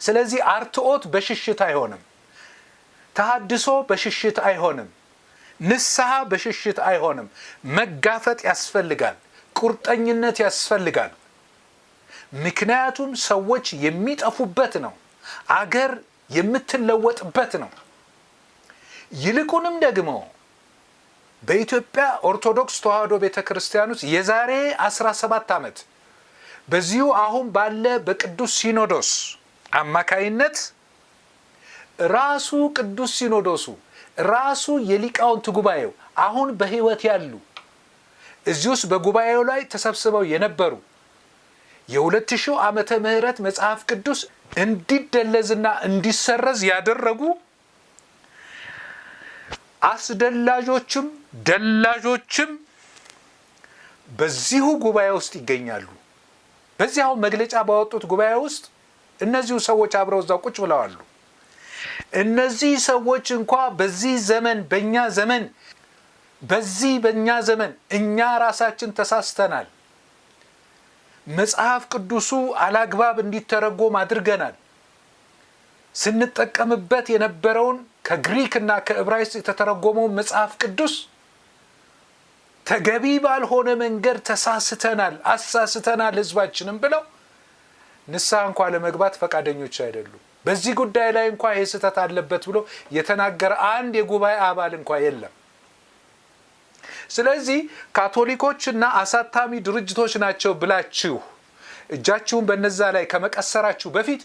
ስለዚህ አርትዖት በሽሽት አይሆንም። ተሐድሶ በሽሽት አይሆንም። ንስሐ በሽሽት አይሆንም። መጋፈጥ ያስፈልጋል። ቁርጠኝነት ያስፈልጋል። ምክንያቱም ሰዎች የሚጠፉበት ነው። አገር የምትለወጥበት ነው። ይልቁንም ደግሞ በኢትዮጵያ ኦርቶዶክስ ተዋሕዶ ቤተ ክርስቲያን ውስጥ የዛሬ 17 ዓመት በዚሁ አሁን ባለ በቅዱስ ሲኖዶስ አማካይነት ራሱ ቅዱስ ሲኖዶሱ፣ ራሱ የሊቃውንት ጉባኤው፣ አሁን በሕይወት ያሉ እዚህ ውስጥ በጉባኤው ላይ ተሰብስበው የነበሩ የ2000 ዓመተ ምህረት መጽሐፍ ቅዱስ እንዲደለዝና እንዲሰረዝ ያደረጉ አስደላዦችም ደላዦችም በዚሁ ጉባኤ ውስጥ ይገኛሉ። በዚህ አሁን መግለጫ ባወጡት ጉባኤ ውስጥ እነዚሁ ሰዎች አብረው እዛው ቁጭ ብለዋሉ። እነዚህ ሰዎች እንኳ በዚህ ዘመን፣ በእኛ ዘመን፣ በዚህ በእኛ ዘመን እኛ ራሳችን ተሳስተናል፣ መጽሐፍ ቅዱሱ አላግባብ እንዲተረጎም አድርገናል። ስንጠቀምበት የነበረውን ከግሪክ እና ከዕብራይስጥ የተተረጎመውን መጽሐፍ ቅዱስ ተገቢ ባልሆነ መንገድ ተሳስተናል፣ አሳስተናል ህዝባችንም ብለው ንስሐ እንኳ ለመግባት ፈቃደኞች አይደሉም። በዚህ ጉዳይ ላይ እንኳ ይህ ስህተት አለበት ብሎ የተናገረ አንድ የጉባኤ አባል እንኳ የለም። ስለዚህ ካቶሊኮች እና አሳታሚ ድርጅቶች ናቸው ብላችሁ እጃችሁን በነዛ ላይ ከመቀሰራችሁ በፊት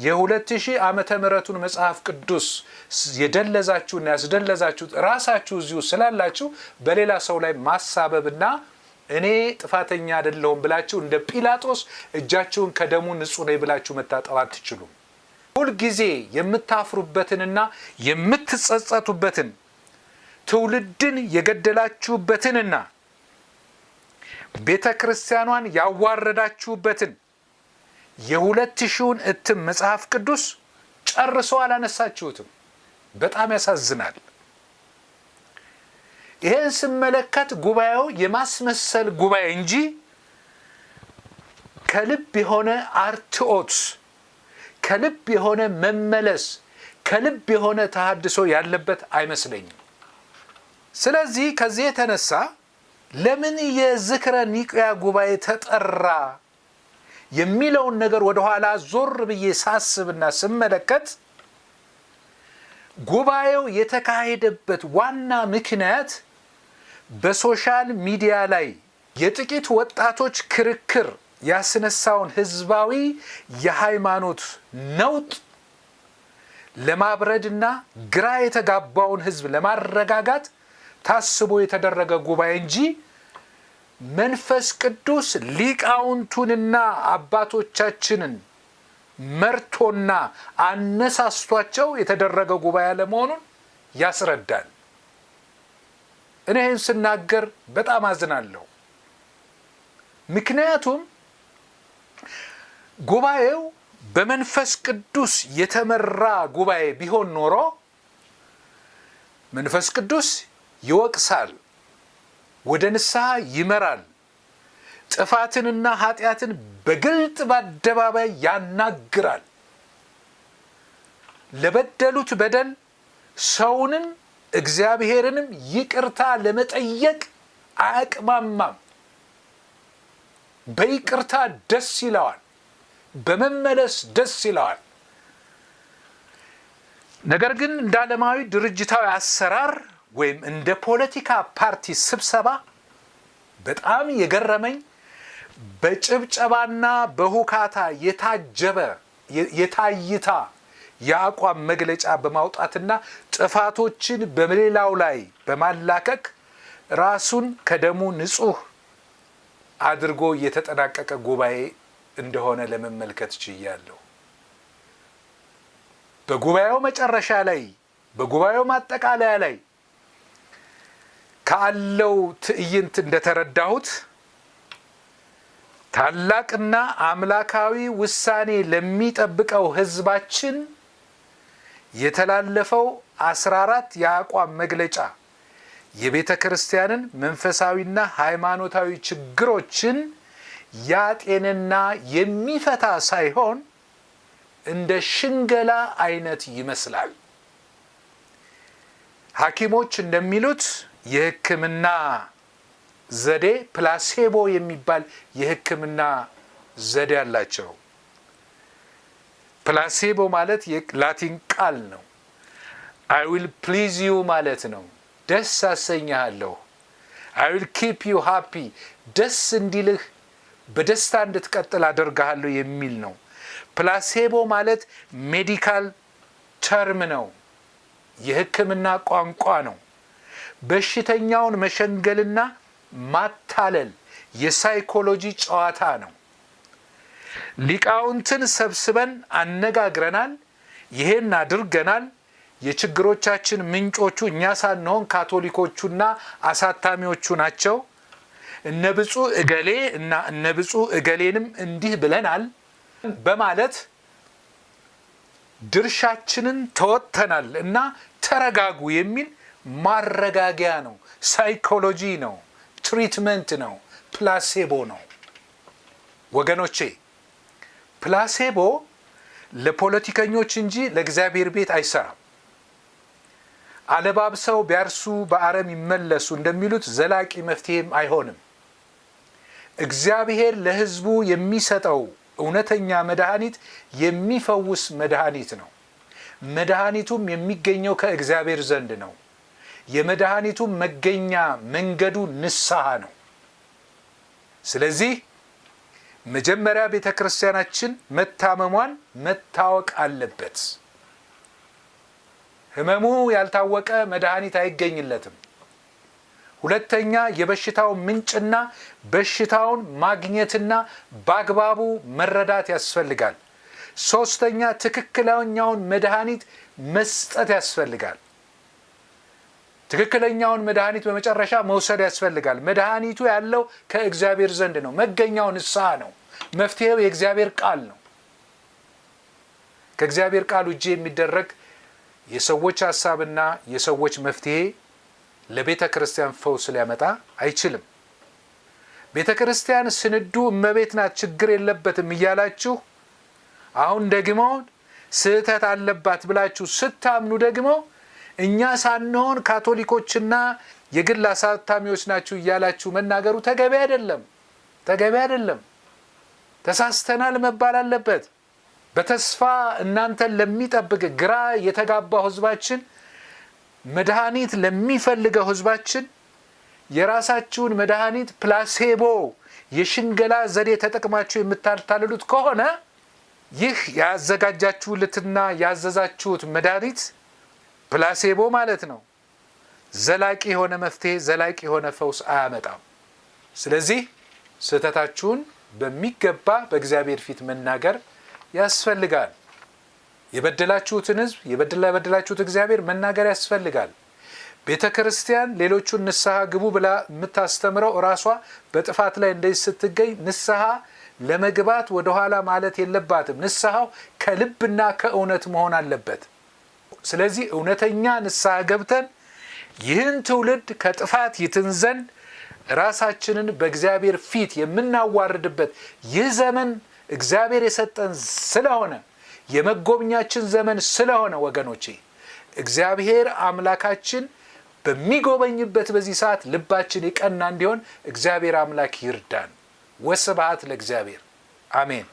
የ2000 ዓመተ ምህረቱን መጽሐፍ ቅዱስ የደለዛችሁና ያስደለዛችሁት ራሳችሁ እዚሁ ስላላችሁ በሌላ ሰው ላይ ማሳበብና እኔ ጥፋተኛ አይደለሁም ብላችሁ እንደ ጲላጦስ እጃችሁን ከደሙ ንጹሕ ነኝ ብላችሁ መታጠብ አትችሉም። ሁልጊዜ የምታፍሩበትንና የምትጸጸቱበትን፣ ትውልድን የገደላችሁበትንና ቤተ ክርስቲያኗን ያዋረዳችሁበትን የ2000ውን እትም መጽሐፍ ቅዱስ ጨርሶ አላነሳችሁትም። በጣም ያሳዝናል። ይሄን ስመለከት ጉባኤው የማስመሰል ጉባኤ እንጂ ከልብ የሆነ አርትዖት፣ ከልብ የሆነ መመለስ፣ ከልብ የሆነ ተሐድሶ ያለበት አይመስለኝም። ስለዚህ ከዚህ የተነሳ ለምን የዝክረ ኒቅያ ጉባኤ ተጠራ የሚለውን ነገር ወደኋላ ዞር ብዬ ሳስብና ስመለከት ጉባኤው የተካሄደበት ዋና ምክንያት በ social media ላይ የጥቂት ወጣቶች ክርክር ያስነሳውን ህዝባዊ የሃይማኖት ነውጥ ለማብረድና ግራ የተጋባውን ህዝብ ለማረጋጋት ታስቦ የተደረገ ጉባኤ እንጂ መንፈስ ቅዱስ ሊቃውንቱንና አባቶቻችንን መርቶና አነሳስቷቸው የተደረገ ጉባኤ አለመሆኑን ያስረዳል። እኔ ይህን ስናገር በጣም አዝናለሁ። ምክንያቱም ጉባኤው በመንፈስ ቅዱስ የተመራ ጉባኤ ቢሆን ኖሮ መንፈስ ቅዱስ ይወቅሳል፣ ወደ ንስሐ ይመራል፣ ጥፋትንና ኃጢአትን በግልጥ በአደባባይ ያናግራል። ለበደሉት በደል ሰውንም እግዚአብሔርንም ይቅርታ ለመጠየቅ አያቅማማም። በይቅርታ ደስ ይለዋል፣ በመመለስ ደስ ይለዋል። ነገር ግን እንደ ዓለማዊ ድርጅታዊ አሰራር ወይም እንደ ፖለቲካ ፓርቲ ስብሰባ በጣም የገረመኝ በጭብጨባና በሁካታ የታጀበ የታይታ የአቋም መግለጫ በማውጣትና ጥፋቶችን በሌላው ላይ በማላከክ ራሱን ከደሙ ንጹሕ አድርጎ የተጠናቀቀ ጉባኤ እንደሆነ ለመመልከት ችያለሁ። በጉባኤው መጨረሻ ላይ፣ በጉባኤው ማጠቃለያ ላይ ካለው ትዕይንት እንደተረዳሁት ታላቅና አምላካዊ ውሳኔ ለሚጠብቀው ሕዝባችን የተላለፈው 14 የአቋም መግለጫ የቤተ ክርስቲያንን መንፈሳዊና ሃይማኖታዊ ችግሮችን ያጤንና የሚፈታ ሳይሆን እንደ ሽንገላ አይነት ይመስላል። ሐኪሞች እንደሚሉት የሕክምና ዘዴ placebo የሚባል የሕክምና ዘዴ አላቸው። Placebo ማለት የላቲን ቃል ነው። "I will please you" ማለት ነው። ደስ አሰኝሃለሁ። "I will keep you happy"፣ ደስ እንዲልህ፣ በደስታ እንድትቀጥል አደርግሃለሁ የሚል ነው። Placebo ማለት medical term ነው፣ የሕክምና ቋንቋ ነው። በሽተኛውን መሸንገልና ማታለል የሳይኮሎጂ ጨዋታ ነው። ሊቃውንትን ሰብስበን አነጋግረናል። ይሄን አድርገናል። የችግሮቻችን ምንጮቹ እኛ ሳንሆን ካቶሊኮቹና አሳታሚዎቹ ናቸው። እነ ብፁዕ እገሌ እና እነ ብፁዕ እገሌንም እንዲህ ብለናል በማለት ድርሻችንን ተወጥተናል እና ተረጋጉ የሚል ማረጋጊያ ነው። Psychology ነው፣ treatment ነው፣ placebo ነው። ወገኖቼ፣ placebo ለፖለቲከኞች እንጂ ለእግዚአብሔር ቤት አይሰራም። አለባብሰው ቢያርሱ በአረም ይመለሱ እንደሚሉት ዘላቂ መፍትሄም አይሆንም። እግዚአብሔር ለሕዝቡ የሚሰጠው እውነተኛ መድኃኒት የሚፈውስ መድኃኒት ነው። መድኃኒቱም የሚገኘው ከእግዚአብሔር ዘንድ ነው። የመድኃኒቱም መገኛ መንገዱ ንስሐ ነው። ስለዚህ መጀመሪያ ቤተ ክርስቲያናችን መታመሟን መታወቅ አለበት። ህመሙ ያልታወቀ መድኃኒት አይገኝለትም። ሁለተኛ፣ የበሽታው ምንጭና በሽታውን ማግኘትና በአግባቡ መረዳት ያስፈልጋል። ሶስተኛ፣ ትክክለኛውን መድኃኒት መስጠት ያስፈልጋል። ትክክለኛውን መድኃኒት በመጨረሻ መውሰድ ያስፈልጋል። መድኃኒቱ ያለው ከእግዚአብሔር ዘንድ ነው። መገኛው ንስሐ ነው። መፍትሄው የእግዚአብሔር ቃል ነው። ከእግዚአብሔር ቃል ውጭ የሚደረግ የሰዎች ሀሳብና የሰዎች መፍትሄ ለቤተ ክርስቲያን ፈውስ ሊያመጣ አይችልም። ቤተ ክርስቲያን ስንዱ እመቤት ናት፣ ችግር የለበትም እያላችሁ አሁን ደግሞ ስህተት አለባት ብላችሁ ስታምኑ ደግሞ እኛ ሳንሆን ካቶሊኮችና የግል አሳታሚዎች ናችሁ እያላችሁ መናገሩ ተገቢ አይደለም፣ ተገቢ አይደለም። ተሳስተናል መባል አለበት። በተስፋ እናንተን ለሚጠብቅ ግራ የተጋባው ሕዝባችን፣ መድኃኒት ለሚፈልገው ሕዝባችን የራሳችሁን መድኃኒት placebo የሽንገላ ዘዴ ተጠቅማችሁ የምታታልሉት ከሆነ ይህ ያዘጋጃችሁለትና ያዘዛችሁት መድኃኒት placebo ማለት ነው፣ ዘላቂ የሆነ መፍትሄ፣ ዘላቂ የሆነ ፈውስ አያመጣም። ስለዚህ ስህተታችሁን በሚገባ በእግዚአብሔር ፊት መናገር ያስፈልጋል። የበደላችሁትን ሕዝብ፣ የበደላችሁት እግዚአብሔር መናገር ያስፈልጋል። ቤተ ክርስቲያን ሌሎቹን ንስሐ ግቡ ብላ የምታስተምረው እራሷ በጥፋት ላይ እንደዚህ ስትገኝ ንስሐ ለመግባት ወደኋላ ማለት የለባትም። ንስሐው ከልብና ከእውነት መሆን አለበት። ስለዚህ እውነተኛ ንስሐ ገብተን ይህን ትውልድ ከጥፋት ይትን ዘንድ ራሳችንን በእግዚአብሔር ፊት የምናዋርድበት ይህ ዘመን እግዚአብሔር የሰጠን ስለሆነ፣ የመጎብኛችን ዘመን ስለሆነ፣ ወገኖቼ፣ እግዚአብሔር አምላካችን በሚጎበኝበት በዚህ ሰዓት ልባችን የቀና እንዲሆን እግዚአብሔር አምላክ ይርዳን። ወስብሐት ለእግዚአብሔር፣ አሜን።